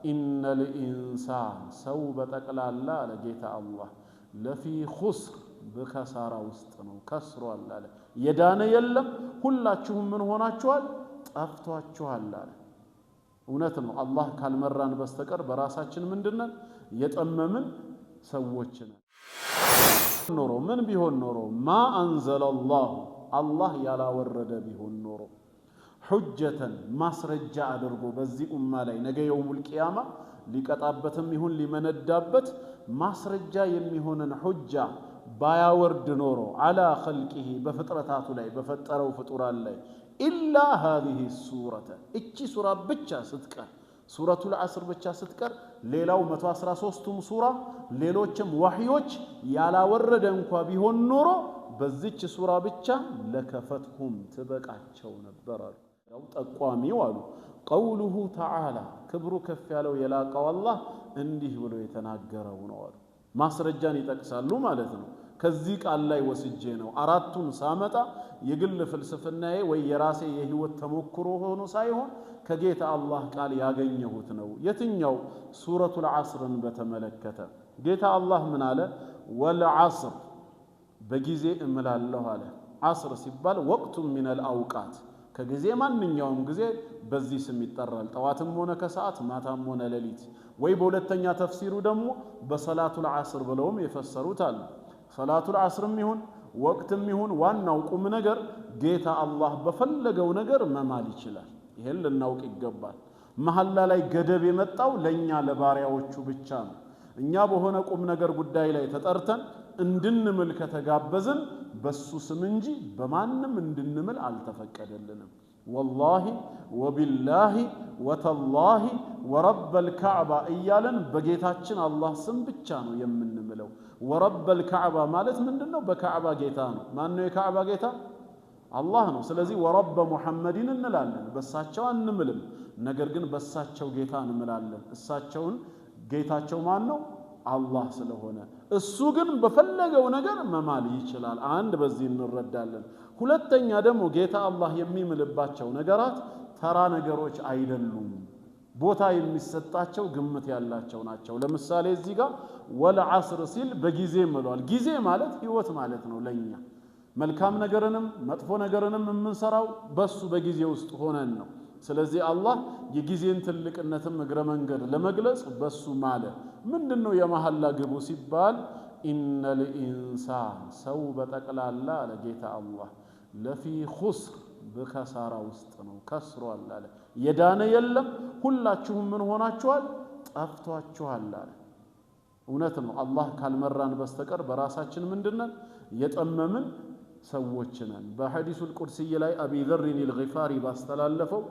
إن الإنسان ሰው በጠቅላላ አለ ጌታ አላህ لفي خسر በከሳራ ውስጥ ነው፣ ከስሯል አለ። የዳነ የለም። ሁላችሁም ምን ሆናችኋል? ጠፍቷችኋል አለ። እውነት ነው። አላህ ካልመራን በስተቀር በራሳችን ምንድነን? የጠመምን ሰዎች ነን። ኖሮ ምን ቢሆን ኖሮ ما أنزل الله አላህ ያላወረደ ቢሆን ኖሮ حجة ማስረጃ አድርጎ በዚህ ኡማ ላይ ነገ يوم القيامة ሊቀጣበትም ይሁን ሊመነዳበት ማስረጃ የሚሆንን ሑጃ ባያወርድ ኖሮ على خلقه በፍጥረታቱ ላይ በፈጠረው ፍጡራን ላይ إلا هذه السورة እቺ ሱራ ብቻ ስትቀር፣ ሱረቱል ዐስር ብቻ ስትቀር፣ ሌላው 113ቱም ሱራ ሌሎችም ዋሕዮች ያላወረደ እንኳ ቢሆን ኖሮ በዚች ሱራ ብቻ لكفتهم ትበቃቸው ነበር አሉ። ጠቋሚው አሉ قوله تعالى ክብሩ ከፍ ያለው የላቀው አላህ እንዲህ ብሎ የተናገረው ነው አሉ። ማስረጃን ይጠቅሳሉ ማለት ነው። ከዚህ ቃል ላይ ወስጄ ነው አራቱን ሳመጣ የግል ፍልስፍናዬ ወይ የራሴ የህይወት ተሞክሮ ሆኖ ሳይሆን ከጌታ አላህ ቃል ያገኘሁት ነው። የትኛው? ሱረቱል ዐስርን በተመለከተ ጌታ አላህ ምን አለ? والعصر በጊዜ እምላለሁ አለ። ዐስር ሲባል وقت من الأوقات ከጊዜ ማንኛውም ጊዜ በዚህ ስም ይጠራል። ጠዋትም ሆነ ከሰዓት፣ ማታም ሆነ ሌሊት። ወይ በሁለተኛ ተፍሲሩ ደግሞ በሰላቱል ዐስር ብለውም የፈሰሩት አሉ። ሰላቱል ዐስርም ይሁን ወቅትም ይሁን ዋናው ቁም ነገር ጌታ አላህ በፈለገው ነገር መማል ይችላል። ይሄን ልናውቅ ይገባል። መሐላ ላይ ገደብ የመጣው ለእኛ ለባሪያዎቹ ብቻ ነው። እኛ በሆነ ቁም ነገር ጉዳይ ላይ ተጠርተን እንድንምል ከተጋበዝን በሱ ስም እንጂ በማንም እንድንምል አልተፈቀደልንም። والله وبالله وتالله ورب الكعبة እያለን በጌታችን አላህ ስም ብቻ ነው የምንምለው። ورب الكعبة ማለት ምንድን ነው? በካዕባ ጌታ ነው። ማን ነው የካዕባ ጌታ? አላህ ነው። ስለዚህ ورب محمد እንላለን። በሳቸው አንምልም፣ ነገር ግን በሳቸው ጌታ እንምላለን። እሳቸውን ጌታቸው ማን ነው? አላህ ስለሆነ እሱ ግን በፈለገው ነገር መማል ይችላል። አንድ በዚህ እንረዳለን። ሁለተኛ ደግሞ ጌታ አላህ የሚምልባቸው ነገራት ተራ ነገሮች አይደሉም። ቦታ የሚሰጣቸው ግምት ያላቸው ናቸው። ለምሳሌ እዚህ ጋር والعصر ሲል በጊዜ ምሏል። ጊዜ ማለት ህይወት ማለት ነው ለኛ። መልካም ነገርንም መጥፎ ነገርንም የምንሰራው በሱ በጊዜ ውስጥ ሆነን ነው። ስለዚህ አላህ የጊዜን ትልቅነትም እግረ መንገድ ለመግለጽ በሱ ማለ። ምንድን ነው የመሐላ ግቡ ሲባል إن الإنسان ሰው በጠቅላላ አለ ጌታ አላህ لفي خسر በከሳራ ውስጥ ነው፣ ከስሯል አለ። የዳነ የለም። ሁላችሁም ምን ሆናችኋል? ጠፍቷችኋል አለ። እውነት ነው። አላህ ካልመራን በስተቀር በራሳችን ምንድነን? የጠመምን ሰዎች ነን። በሐዲሱል ቁድስይ ላይ አቢ ዘሪን አልጊፋሪ ባስተላለፈው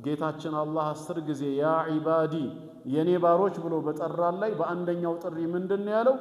ጌታችን አላህ 10 ጊዜ يا عبادي የኔ ባሮች ብሎ በጠራን ላይ በአንደኛው ጥሪ ምንድን ያለው?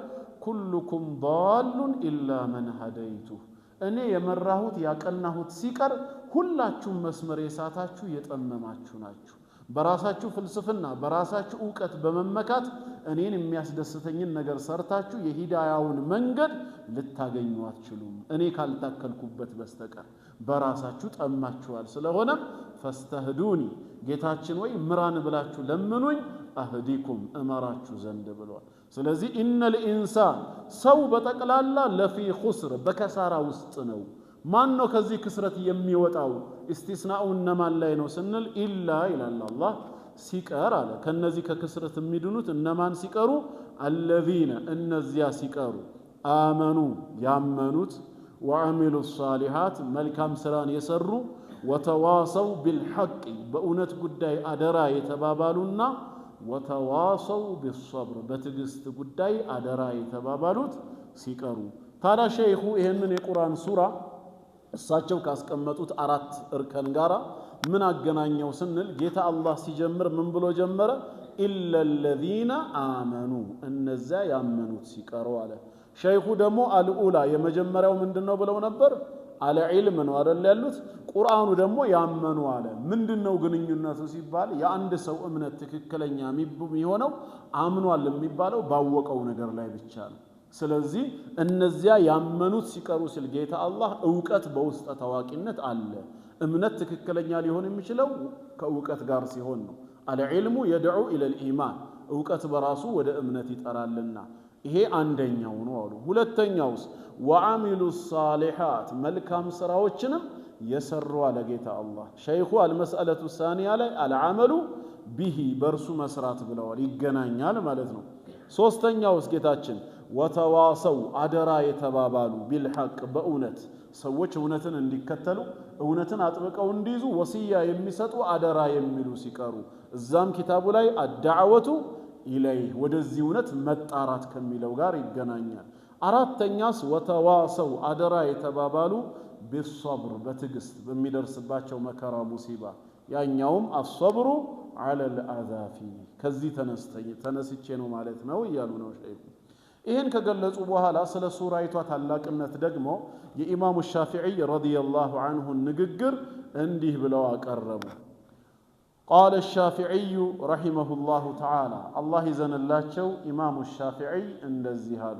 كلكم ضال إلا من هديته እኔ የመራሁት ያቀናሁት ሲቀር ሁላችሁም መስመር የሳታችሁ የጠመማችሁ ናችሁ። በራሳችሁ ፍልስፍና በራሳችሁ እውቀት በመመካት እኔን የሚያስደስተኝን ነገር ሰርታችሁ የሂዳያውን መንገድ ልታገኙ አትችሉም፣ እኔ ካልታከልኩበት በስተቀር በራሳችሁ ጠማችኋል። ስለሆነም فاستهدوني ጌታችን ወይ ምራን ብላችሁ ለምኑኝ፣ أهدكم እመራችሁ ዘንድ ብሏል። ስለዚህ إن الإنسان ሰው በጠቅላላ لفي خسر በከሳራ ውስጥ ነው። ማን ነው ከዚህ ክስረት የሚወጣው? እስቲስናኡ እነማን ላይ ነው ስንል إلا ይላል አላህ ሲቀር አለ። ከነዚህ ከክስረት የሚድኑት እነማን ሲቀሩ? الذين እነዚያ ሲቀሩ آمنوا ያመኑት፣ وعملوا الصالحات መልካም ስራን የሰሩ፣ وتواصوا بالحق በእውነት ጉዳይ አደራ የተባባሉና وتواصوا بالصبر በትዕግስት ጉዳይ አደራ የተባባሉት ሲቀሩ። ታዲያ ሸይኹ ይህንን የቁርአን ሱራ እሳቸው ካስቀመጡት አራት እርከን ጋራ ምን አገናኘው ስንል ጌታ አላህ ሲጀምር ምን ብሎ ጀመረ? إلا الذين آمنوا እነዚያ ያመኑት ሲቀሩ አለ። ሸይኹ ደግሞ الأولى የመጀመሪያው ምንድን ነው ብለው ነበር? العلم ነው አደል ያሉት። ቁርአኑ ደግሞ ያመኑ አለ። ምንድን ነው ግንኙነቱ ሲባል የአንድ ሰው እምነት ትክክለኛ የሚሆነው አምኗል የሚባለው ባወቀው ነገር ላይ ብቻ ነው። ስለዚህ እነዚያ ያመኑት ሲቀሩ ሲል ጌታ አላህ እውቀት በውስጠ ታዋቂነት አለ። እምነት ትክክለኛ ሊሆን የሚችለው ከእውቀት ጋር ሲሆን ነው። العلم يدعو إلى الإيمان እውቀት በራሱ ወደ እምነት ይጠራልና ይሄ አንደኛው ነው አሉ። ሁለተኛውስ وعملوا الصالحات መልካም ስራዎችንም የሰሩ አለ ጌታ አላህ። ሸይኹ المسألة الثانية ላይ العمل به በእርሱ መስራት ብለዋል። ይገናኛል ማለት ነው። ሶስተኛውስ ጌታችን وتواصوا አደራ የተባባሉ بالحق በእውነት ሰዎች እውነትን እንዲከተሉ እውነትን አጥብቀው እንዲይዙ ወስያ የሚሰጡ አደራ የሚሉ ሲቀሩ እዛም ኪታቡ ላይ الدعوة إليه ወደዚህ እውነት መጣራት ከሚለው ጋር ይገናኛል። አራተኛስ وتواصوا አደራ የተባባሉ بالصبر በትዕግስት በሚደርስባቸው መከራ ሙሲባ፣ ያኛውም الصبر على الأذى فيه ከዚህ ተነስቼ ነው ማለት ነው እያሉ ነው ሸይኹ። ይህን ከገለጹ በኋላ ስለ ሱራይቷ ታላቅነት ደግሞ የኢማሙ ሻፊዒ رضي الله عنه ንግግር እንዲህ ብለው አቀረቡ። قال الشافعي رحمه الله تعالى አላህ ይዘንላቸው። ኢማሙ ሻፊዒ እንደዚህ አሉ።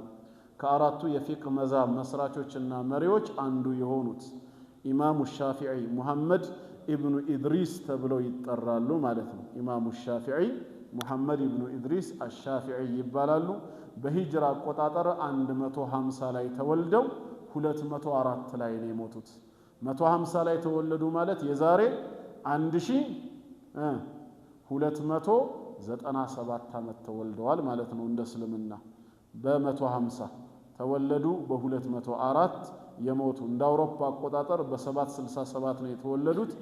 ከአራቱ የፊቅህ መዛብ መስራቾችና መሪዎች አንዱ የሆኑት ኢማሙ ሻፊዒ ሙሐመድ ኢብኑ ኢድሪስ ተብለው ይጠራሉ ማለት ነው። ኢማሙ ሻፊዒ ሙሐመድ ኢብኑ ኢድሪስ አሻፊዒ ይባላሉ። በሂጅራ አቆጣጠር 150 ላይ ተወልደው 204 ላይ ነው የሞቱት። 150 ላይ ተወለዱ ማለት የዛሬ 1297 ዓመት ተወልደዋል ማለት ነው። እንደ እስልምና በ150 ተወለዱ፣ በ204 የሞቱ። እንደ አውሮፓ አቆጣጠር በ767 ነው የተወለዱት፣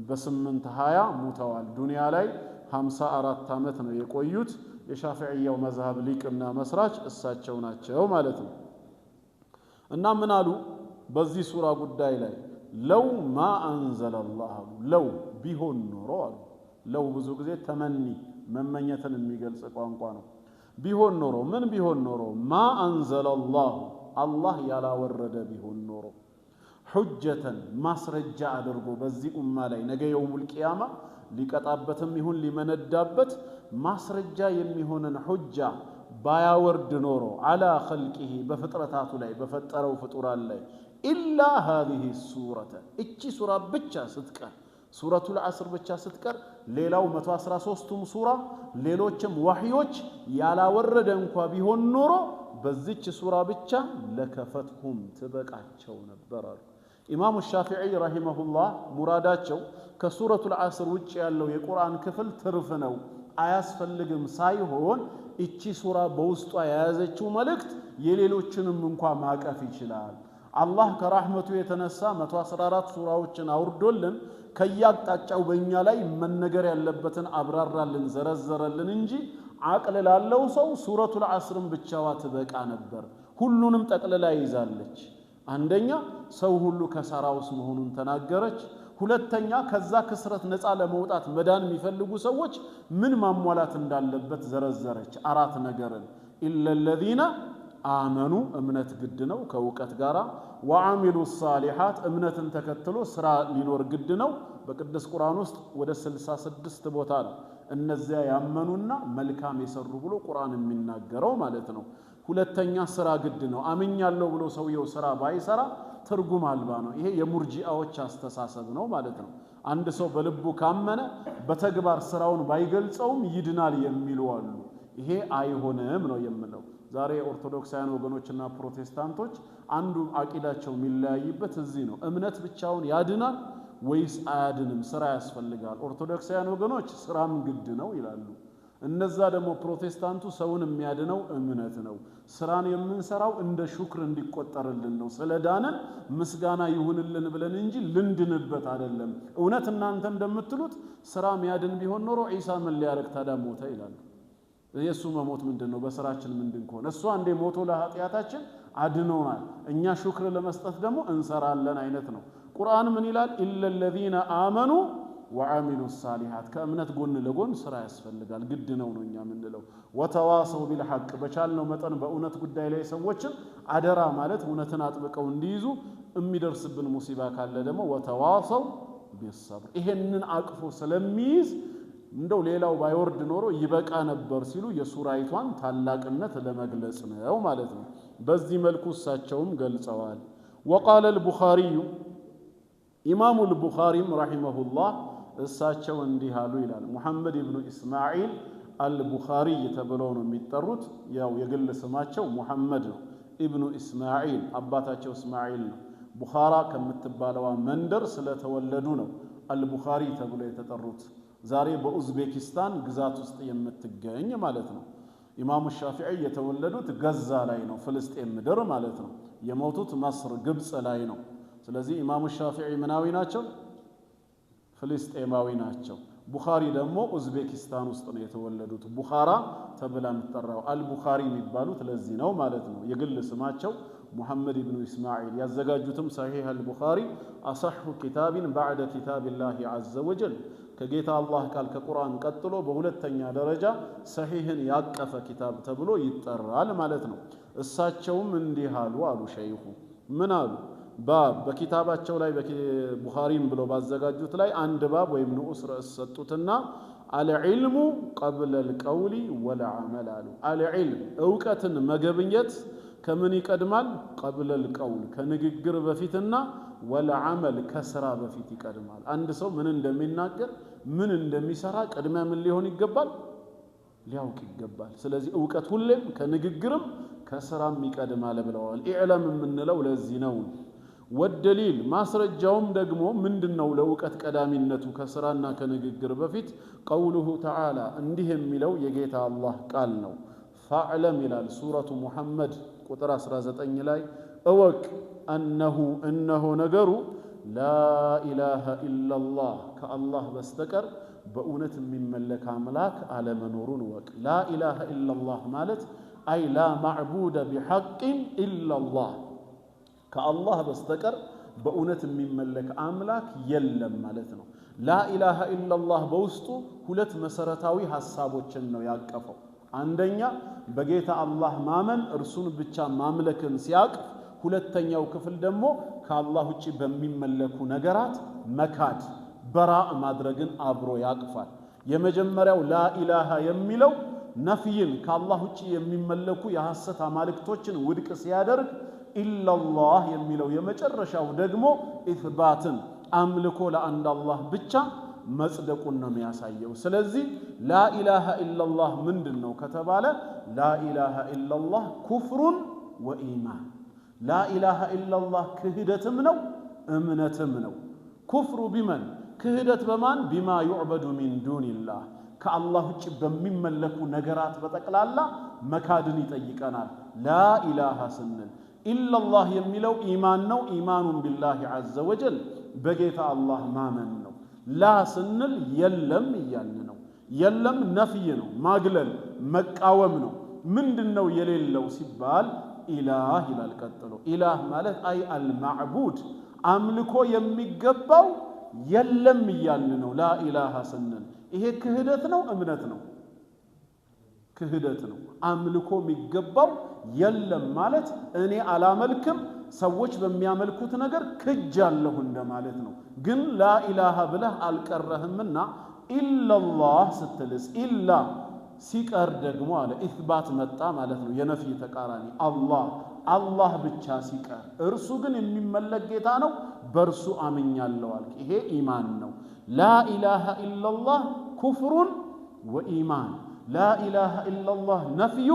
በ820 ሙተዋል። ዱንያ ላይ 54 ዓመት ነው የቆዩት። የሻፊዕያው መዝሀብ ሊቅና መስራች እሳቸው ናቸው ማለት ነው። እና ምን አሉ በዚህ ሱራ ጉዳይ ላይ لو ما أنزل الله አሉ። لو ቢሆን ኖሮ አሉ። لو ብዙ ጊዜ تمني መመኘትን የሚገልጽ ቋንቋ ነው። ቢሆን ኖሮ ምን ቢሆን ኖሮ ما أنزل الله አላህ ያላወረደ ቢሆን ኖሮ حجة ማስረጃ አድርጎ በዚህ ኡማ ላይ ነገ يوم القيامة ሊቀጣበትም ይሁን ሊመነዳበት ማስረጃ የሚሆንን ሑጃ ባያወርድ ኖሮ على خلقه በፍጥረታቱ ላይ በፈጠረው ፍጡራን ላይ إلا هذه السورة እቺ ሱራ ብቻ ስትቀር ሱረቱል ዐስር ብቻ ስትቀር ሌላው 113ቱም ሱራ ሌሎችም ዋሕዮች ያላወረደ እንኳ ቢሆን ኖሮ በዚች ሱራ ብቻ لكفتهم ትበቃቸው ነበር አሉ። ኢማሙ ሻፊዒ رحمه الله ሙራዳቸው ከሱረቱል ዐስር ውጭ ያለው የቁርአን ክፍል ትርፍ ነው አያስፈልግም ሳይሆን እቺ ሱራ በውስጧ የያዘችው መልእክት የሌሎችንም እንኳ ማቀፍ ይችላል። አላህ ከራህመቱ የተነሳ 114 ሱራዎችን አውርዶልን ከያቅጣጫው በእኛ ላይ መነገር ያለበትን አብራራልን፣ ዘረዘረልን እንጂ አቅል ላለው ሰው ሱረቱል ዐስርን ብቻዋ ትበቃ ነበር። ሁሉንም ጠቅልላ ይዛለች። አንደኛ ሰው ሁሉ ከሳራ ውስጥ መሆኑን ተናገረች። ሁለተኛ ከዛ ክስረት ነፃ ለመውጣት መዳን የሚፈልጉ ሰዎች ምን ማሟላት እንዳለበት ዘረዘረች። አራት ነገርን إلا الذين آمنوا እምነት ግድ ነው ከእውቀት ጋር፣ وعملوا الصالحات እምነትን ተከትሎ ስራ ሊኖር ግድ ነው። በቅዱስ ቁርአን ውስጥ ወደ 66 ቦታ ነው እነዚያ ያመኑና መልካም የሰሩ ብሎ ቁርአን የሚናገረው ማለት ነው። ሁለተኛ ስራ ግድ ነው። አምኛለሁ ብሎ ሰውየው ስራ ባይሰራ ትርጉም አልባ ነው። ይሄ የሙርጂአዎች አስተሳሰብ ነው ማለት ነው። አንድ ሰው በልቡ ካመነ በተግባር ስራውን ባይገልጸውም ይድናል የሚሉ አሉ። ይሄ አይሆንም ነው የምለው። ዛሬ ኦርቶዶክሳውያን ወገኖችና ፕሮቴስታንቶች አንዱ አቂዳቸው የሚለያይበት እዚህ ነው። እምነት ብቻውን ያድናል ወይስ አያድንም? ስራ ያስፈልጋል። ኦርቶዶክሳውያን ወገኖች ስራም ግድ ነው ይላሉ። እነዛ ደግሞ ፕሮቴስታንቱ ሰውን የሚያድነው እምነት ነው፣ ስራን የምንሰራው እንደ ሹክር እንዲቆጠርልን ነው፣ ስለዳንን ምስጋና ይሁንልን ብለን እንጂ ልንድንበት አይደለም። እውነት እናንተ እንደምትሉት ስራ የሚያድን ቢሆን ኖሮ ዒሳ ምን ሊያደርግ ታዲያ ሞተ ይላሉ። የእሱ መሞት ምንድን ነው? በስራችን ምንድን ከሆነ እሱ አንዴ ሞቶ ለኃጢአታችን አድኖናል፣ እኛ ሹክር ለመስጠት ደግሞ እንሰራለን አይነት ነው። ቁርአን ምን ይላል? إلا الذين آمنوا وعملوا الصالحات ከእምነት ጎን ለጎን ስራ ያስፈልጋል፣ ግድ ነው ነው እኛ የምንለው። وتواصوا بالحق በቻልነው መጠን በእውነት ጉዳይ ላይ ሰዎችን አደራ ማለት እውነትን አጥብቀው እንዲይዙ፣ የሚደርስብን ሙሲባ ካለ ደግሞ وتواصوا بالصبر ይሄንን አቅፎ ስለሚይዝ እንደው ሌላው ባይወርድ ኖሮ ይበቃ ነበር ሲሉ የሱራይቷን ታላቅነት ለመግለጽ ነው ማለት ነው። በዚህ መልኩ እሳቸውም ገልጸዋል። وقال البخاري ኢማሙ ልቡኻሪም رحمه الله እሳቸው እንዲህ አሉ ይላል። ሙሐመድ ኢብኑ ኢስማዒል አልቡኻሪ ተብለው ነው የሚጠሩት። ያው የግል ስማቸው ሙሐመድ ነው። ኢብኑ ኢስማዒል አባታቸው እስማዒል ነው። ቡኻራ ከምትባለዋ መንደር ስለተወለዱ ነው አልቡኻሪ ተብሎ የተጠሩት። ዛሬ በኡዝቤኪስታን ግዛት ውስጥ የምትገኝ ማለት ነው። ኢማሙ ሻፊዒ የተወለዱት ገዛ ላይ ነው፣ ፍልስጤም ምድር ማለት ነው። የሞቱት መስር ግብፅ ላይ ነው። ስለዚህ ኢማሙ ሻፊዒ ምናዊ ናቸው? ፍልስጤማዊ ናቸው። ቡኻሪ ደግሞ ኡዝቤኪስታን ውስጥ ነው የተወለዱት። ቡኻራ ተብላ የምትጠራው አልቡኻሪ የሚባሉት ለዚህ ነው ማለት ነው። የግል ስማቸው ሙሐመድ ኢብኑ ኢስማዒል። ያዘጋጁትም ሰሒህ አልቡኻሪ أصح كتاب بعد كتاب الله عز وجل፣ ከጌታ አላህ ቃል ከቁርአን ቀጥሎ በሁለተኛ ደረጃ ሰሒህን ያቀፈ ኪታብ ተብሎ ይጠራል ማለት ነው። እሳቸውም እንዲህ አሉ አሉ ሸይኹ ምን አሉ? ባብ በኪታባቸው ላይ ቡኻሪም ብለው ባዘጋጁት ላይ አንድ ባብ ወይም ንዑስ ርዕስ ሰጡትና العلم قبل القول والعمل አሉ። العلم እውቀትን መገብኘት ከምን ይቀድማል? قبل القول ከንግግር በፊትና والعمل ከስራ በፊት ይቀድማል። አንድ ሰው ምን እንደሚናገር ምን እንደሚሰራ ቅድሚያ ምን ሊሆን ይገባል? ሊያውቅ ይገባል። ስለዚህ እውቀት ሁሌም ከንግግርም ከስራም ይቀድማል ብለዋል። اعلم የምንለው ለዚህ ነው። والدليل ማስረጃውም ደግሞ ምንድነው? ለእውቀት ቀዳሚነቱ ከስራና ከንግግር በፊት قوله تعالى እንዲህ የሚለው የጌታ አላህ ቃል ነው። فاعلم ይላል ሱረቱ ሙሐመድ ቁጥር 19 ላይ እወቅ፣ أنه እነሆ ነገሩ لا إله إلا الله ከአላህ በስተቀር በእውነት የሚመለክ አምላክ አለመኖሩን እወቅ። لا إله إلا الله ማለት أي لا معبود بحق إلا الله ከአላህ በስተቀር በእውነት የሚመለክ አምላክ የለም ማለት ነው። لا إله إلا الله በውስጡ ሁለት መሰረታዊ ሐሳቦችን ነው ያቀፈው። አንደኛ በጌታ አላህ ማመን እርሱን ብቻ ማምለክን ሲያቅፍ፣ ሁለተኛው ክፍል ደግሞ ከአላህ ውጭ በሚመለኩ ነገራት መካድ በራእ ማድረግን አብሮ ያቅፋል። የመጀመሪያው ላኢላሃ የሚለው ነፍይን ከአላህ ውጭ የሚመለኩ የሐሰት አማልክቶችን ውድቅ ሲያደርግ፣ ኢላላህ የሚለው የመጨረሻው ደግሞ ኢትባትን አምልኮ ለአንድ አላህ ብቻ መጽደቁን ነው የሚያሳየው። ስለዚህ ላኢላሃ ኢላላህ ምንድን ነው ከተባለ ላኢላሃ ኢላላህ ኩፍሩን ወኢማን፣ ላኢላሃ ኢላላህ ክህደትም ነው እምነትም ነው። كفر بمن ክህደት በማን? بما يعبد من دون الله ከአላህ ውጭ በሚመለኩ ነገራት በጠቅላላ መካድን ይጠይቀናል። لا إله ስንል إلا الله የሚለው ኢማን ነው። إيمان بالله عز وجل በጌታ አላህ ማመን ነው። لا ስንል የለም እያልን ነው። የለም نفي ነው፣ ማግለል መቃወም ነው። ምንድን ነው የሌለው ሲባል إله ይላል ቀጥሎ። إله ማለት أي المعبود አምልኮ የሚገባው የለም እያልን ነው። لا إله ስንል ይሄ ክህደት ነው እምነት ነው? ክህደት ነው። አምልኮ የሚገባው የለም ማለት እኔ አላመልክም ሰዎች በሚያመልኩት ነገር ክጃለሁ እንደማለት ነው። ግን لا إله ብለህ አልቀረህምና إلا الله ስትልስ إلا ሲቀር ደግሞ አለ إثبات መጣ ማለት ነው። የ نفي ተቃራኒ አላህ አላህ ብቻ ሲቀር እርሱ ግን የሚመለክ ጌታ ነው፣ በእርሱ አምኛለሁ አልክ። ይሄ ኢማን ነው። لا إله إلا الله كفر وإيمان፣ لا إله إلا الله نفي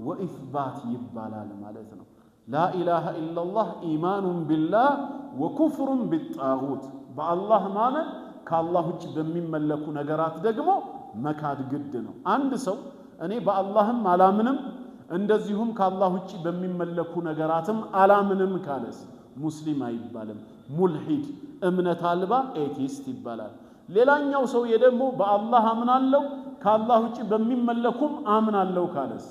وإثبات ይባላል ማለት ነው። لا إله إلا الله إيمان بالله وكفر بالطاغوت፣ በአላህ ማመን ከአላህ ውጭ በሚመለኩ ነገራት ደግሞ መካድ ግድ ነው። አንድ ሰው እኔ በአላህም አላምንም እንደዚሁም ከአላህ ውጭ በሚመለኩ ነገራትም አላምንም ካለስ ሙስሊም አይባልም። ملحد እምነት አልባ atheist ይባላል። ሌላኛው ሰውዬ ደግሞ በአላህ አምናለሁ ከአላህ ውጭ በሚመለኩም አምናለሁ ካለስ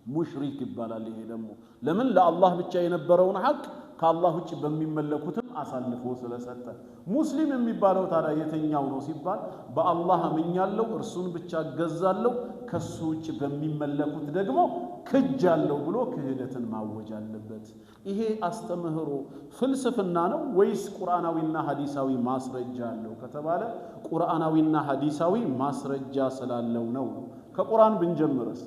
ሙሽሪክ ይባላል። ይሄ ደግሞ ለምን ለአላህ ብቻ የነበረውን ሐቅ ከአላህ ውጭ በሚመለኩትም አሳልፎ ስለሰጠ። ሙስሊም የሚባለው ታዲያ የትኛው ነው ሲባል በአላህ አምኛለሁ፣ እርሱን ብቻ እገዛለሁ፣ ከሱ ውጭ በሚመለኩት ደግሞ ክጃለሁ ብሎ ክህደትን ማወጅ አለበት። ይሄ አስተምህሮ ፍልስፍና ነው ወይስ ቁርአናዊና ሐዲሳዊ ማስረጃ አለው ከተባለ ቁርአናዊና ሐዲሳዊ ማስረጃ ስላለው ነው። ከቁርአን ብንጀምርስ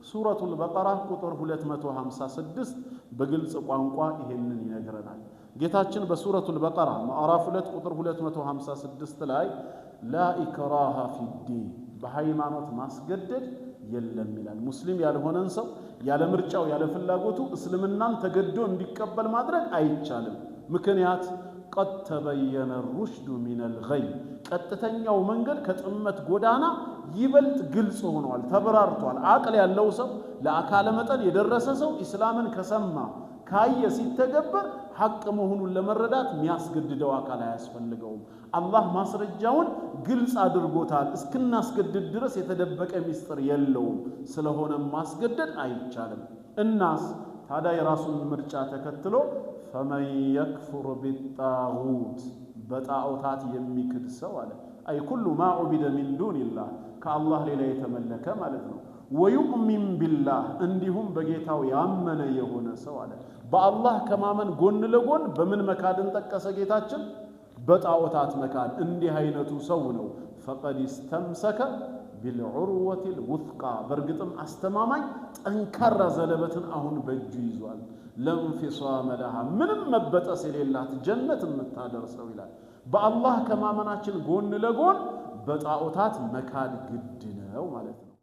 ሱረቱል በቀራ ቁጥር 256 በግልጽ ቋንቋ ይሄንን ይነግረናል። ጌታችን በሱረቱል በቀራ ምዕራፍ 2 ቁጥር 256 ላይ لا إكراه في الدين በሃይማኖት ማስገደድ የለም ይላል። ሙስሊም ያልሆነን ሰው ያለ ምርጫው ያለ ፍላጎቱ እስልምናን ተገዶ እንዲቀበል ማድረግ አይቻልም። ምክንያት قد تبين الرشد من الغي ቀጥተኛው መንገድ ከጥመት ጎዳና ይበልጥ ግልጽ ሆኗል፣ ተብራርቷል። አቅል ያለው ሰው ለአካለ መጠን የደረሰ ሰው ኢስላምን ከሰማ ካየ ሲተገበር ሐቅ መሆኑን ለመረዳት የሚያስገድደው አካል አያስፈልገውም። አላህ ማስረጃውን ግልጽ አድርጎታል። እስክናስገድድ ድረስ የተደበቀ ሚስጥር የለውም። ስለሆነ ማስገደድ አይቻልም። እናስ ታዲያ የራሱን ምርጫ ተከትሎ فمن يكفر بالطاغوت በጣዖታት የሚክድ ሰው አለ أي كل ما عبد من دون الله ከአላህ ሌላ የተመለከ ማለት ነው። ويؤمن بالله እንዲሁም በጌታው ያመነ የሆነ ሰው አለ። በአላህ ከማመን ጎን ለጎን በምን መካድን ጠቀሰ ጌታችን? በጣዖታት መካድ። እንዲህ አይነቱ ሰው ነው فقد استمسك بالعروة الوثقى በእርግጥም አስተማማኝ ጠንካራ ዘለበትን አሁን በእጁ ይዟል። لا انفصام لها ምንም መበጠስ የሌላት ጀነት የምታደርሰው ይላል። በአላህ ከማመናችን ጎን ለጎን በጣዖታት መካድ ግድ ነው ማለት ነው።